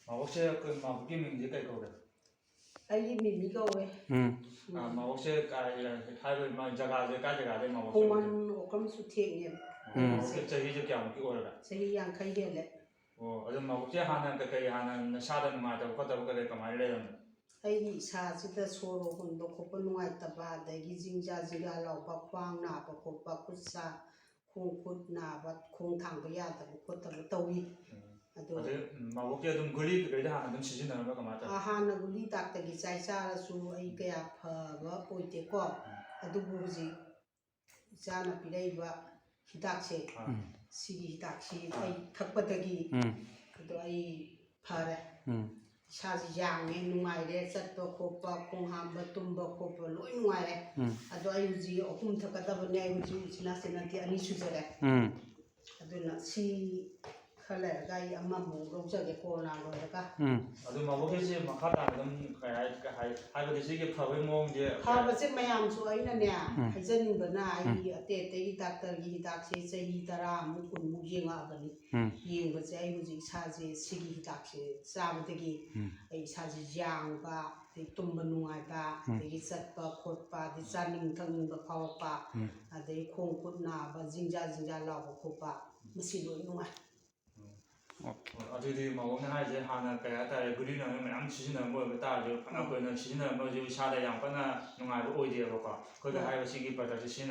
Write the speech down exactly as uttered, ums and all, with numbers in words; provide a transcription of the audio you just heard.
ꯃꯥꯕꯣꯛꯁꯦ ꯑꯩꯈꯣꯏ ꯃꯥꯕꯣꯛꯀꯤ ꯃꯤꯡꯁꯦ ꯀꯩ ꯀꯧꯒꯦ? ꯑꯩꯒꯤ ꯃꯤꯃꯤ ꯀꯧꯋꯦ꯫ ꯎꯝ ꯑꯥ, ꯃꯥꯕꯣꯛꯁꯦ ꯀꯥꯏ ꯍꯥꯏꯕ ꯃꯥ ꯖꯒꯥꯁꯦ ꯀꯥꯏ ꯖꯒꯥꯗꯩ ꯃꯥꯕꯣꯛꯁꯦ ꯈꯣꯡꯃꯟ ꯑꯣꯏꯗꯣꯏꯅꯣ? ꯑꯣꯀ꯭ꯔꯝ ꯆꯨꯊꯦꯛꯅꯦꯕ꯫ ꯎꯝ꯫ ꯃꯥꯕꯣꯛꯁꯦ ꯆꯍꯤꯁꯦ ꯀꯌꯥꯃꯨꯛꯇꯤ ꯑꯣꯏꯔꯒꯦ? ꯆꯍꯤ ꯌꯥꯡꯈꯩ ꯍꯦꯜꯂꯦ꯫ ꯑꯣ, ꯑꯗꯣ ꯃꯥꯕꯣꯛꯁꯦ ꯍꯥꯟꯅ ꯀꯩꯀꯩ ꯍꯥꯟꯅ ꯅꯁꯥꯗ ꯅꯨꯡꯉꯥꯏꯇꯕ ꯈꯣꯠꯇꯕ ꯀꯩꯀꯩ ꯀꯃꯥꯏꯅ ꯂꯩꯔꯝꯃꯤ? ꯑꯩꯒꯤ ꯏꯁꯥꯁꯤꯗ ꯁꯣꯔ ꯍꯣꯟꯕ ꯈꯣꯠꯄ ꯅꯨꯡꯉꯥꯏꯇꯕ, ꯑꯗꯒꯤ ꯖꯤꯡꯖꯥ ꯖꯤꯡꯖꯥ ꯂꯥꯎꯕ, ꯈ꯭ꯋꯥꯡ ꯅꯥꯕ ꯈꯣꯠꯄ, ꯈꯨꯠ ꯁꯥ ꯈꯣꯡ ꯈꯨꯠ ꯅꯥꯕ, ꯈꯣꯡ ꯊꯥꯡꯕ ꯌꯥꯗꯕ ꯈꯣꯠꯇꯕ ꯇꯧꯏ꯫ ꯎꯝ꯫ ꯑꯗꯣ ꯑꯗꯩ ꯎꯝ, ꯃꯥꯕꯣꯛꯁꯦ ꯑꯗꯨꯝ ꯒꯨꯂꯤ ꯀꯩꯀꯩꯗꯤ ꯍꯥꯟꯅ ꯑꯗꯨꯝ ꯁꯤꯖꯤꯟꯅꯔꯝꯕ꯭ꯔꯥ ꯀꯃꯥꯏꯅ ꯇꯧꯋꯤ? ꯍꯥꯟꯅ ꯒꯨꯂꯤ ꯗꯥꯛꯇꯔꯒꯤ ꯆꯥꯏ ꯆꯥꯔꯁꯨ ꯑꯩ ꯀꯌꯥ ꯐꯕ ꯑꯣꯏꯗꯦꯀꯣ꯫ ꯑꯗꯨꯕꯨ ꯍꯧꯖꯤꯛ ꯏꯆꯥꯅ ꯄꯤꯔꯛꯏꯕ ꯍꯤꯗꯥꯛꯁꯦ, ꯑꯥ, ꯎꯝ ꯁꯤꯒꯤ ꯍꯤꯗꯥꯛꯁꯤ ꯑꯩ ꯊꯛꯄꯗꯒꯤ ꯎꯝ ꯑꯗꯣ ꯑꯩ ꯐꯔꯦ꯫ ꯎꯝ ꯏꯁꯥꯁꯤ ꯌꯥꯡꯉꯦ, ꯅꯨꯡꯉꯥꯏꯔꯦ, ꯆꯠꯄ ꯈꯣꯠꯄ, ꯈꯣꯡ ꯍꯥꯝꯕ ꯇꯨꯝꯕ ꯈꯣꯠꯄ ꯂꯣꯏ ꯅꯨꯡꯉꯥꯏꯔꯦ꯫ ꯎꯝ ꯑꯗꯣ ꯑꯩ ꯍꯧꯖꯤꯛ ꯑꯍꯨꯝ ꯊꯛꯀꯗꯕꯅꯦ, ꯑꯩ ꯍꯧꯖꯤꯛ ꯎꯆꯤꯟ ꯅꯥꯆꯤꯟ ꯅꯠꯇꯦ, ꯑꯅꯤ ꯁꯨꯖꯔꯦ꯫ ꯎꯝ ꯑꯗꯨꯅ ꯁꯤ ꯈꯔ ꯂꯩꯔꯒ ꯑꯩ ꯑꯃꯃꯨꯛ ꯂꯧꯖꯒꯦ, ꯀꯣꯔꯣꯅꯥ ꯂꯣꯏꯔꯒ꯫ ꯎꯝ ꯑꯗꯨ ꯃꯥꯕꯣꯛꯀꯤꯁꯦ ꯃꯈꯥ ꯇꯥꯅ ꯑꯗꯨꯝ ꯀꯩ ꯍꯥꯏ-, ꯀꯩ ꯍꯥꯏ-, ꯍꯥꯏꯕꯗꯤ ꯁꯤꯒꯤ ꯐꯕꯒꯤ ꯃꯑꯣꯡꯁꯦ ꯐꯕꯁꯦ ꯃꯌꯥꯝꯁꯨ ꯑꯩꯅꯅꯦ ꯎꯝ꯫ ꯍꯥꯏꯖꯅꯤꯡꯕꯅ, ꯑꯩ ꯑꯇꯩ ꯑꯇꯩꯒꯤ ꯗꯥꯛꯇꯔꯒꯤ ꯍꯤꯗꯥꯛꯁꯦ ꯆꯍꯤ ꯇꯔꯥꯃꯨꯛ ꯀꯨꯟꯃꯨꯛ ꯌꯦꯡꯉꯛꯑꯕꯅꯤ꯫ ꯎꯝ ꯌꯦꯡꯕꯁꯦ ꯑꯩ ꯍꯧꯖꯤꯛ ꯏꯁꯥꯁꯦ ꯁꯤꯒꯤ ꯍꯤꯗꯥꯛꯁꯦ ꯆꯥꯕꯗꯒꯤ ꯎꯝ ꯑꯩ ꯏꯁꯥꯁꯦ ꯌꯥꯡꯕ, ꯑꯗꯩ ꯇꯨꯝꯕ ꯅꯨꯡꯉꯥꯏꯕ, ꯎꯝ꯫ ꯑꯗꯒꯤ ꯆꯠꯄ ꯈꯣꯠꯄ, ꯑꯗꯩ ꯆꯥꯅꯤꯡ ꯊꯛꯅꯤꯡꯕ ꯐꯥꯎꯔꯛꯄ, ꯎꯝ꯫ ꯑꯗꯩ ꯈꯣꯡ ꯈꯨꯠ ꯅꯥꯕ, ꯖꯤꯡꯖꯥ ꯖꯤꯡꯖꯥ ꯂꯥꯎꯕ ꯈꯣꯠꯄ, ꯃꯁꯤ ꯂꯣꯏ ꯅꯨꯡꯉꯥꯏ꯫ ꯑꯣꯀꯦ꯫ ꯑꯗꯨꯗꯤ ꯃꯥꯕꯣꯛꯅ ꯍꯥꯏꯁꯦ ꯍꯥꯟꯅ ꯀꯩ ꯍꯥꯏꯇꯥꯔꯦ, ꯒꯨꯂꯤ ꯅꯨꯡꯂꯤ ꯃꯌꯥꯝ ꯁꯤꯖꯤꯟꯅꯔꯝꯕ ꯑꯣꯏꯕ ꯇꯥꯔꯁꯨ, ꯐꯅ ꯎꯝ꯫ ꯀꯨꯏꯅ ꯁꯤꯖꯤꯟꯅꯔꯝꯕ ꯍꯧꯖꯤꯛ ꯏꯁꯥꯗ ꯌꯥꯝ ꯀꯟꯅ ꯅꯨꯡꯉꯥꯏꯕ ꯑꯣꯏꯗꯦꯕꯀꯣ꯫ ꯑꯩꯈꯣꯏꯒꯤ ꯎꯝ꯫ ꯍꯥꯏꯔꯤꯕ ꯁꯤꯒꯤ ꯄ꯭ꯔꯗꯛꯁꯦ ꯁꯤꯖꯤꯟꯅꯕ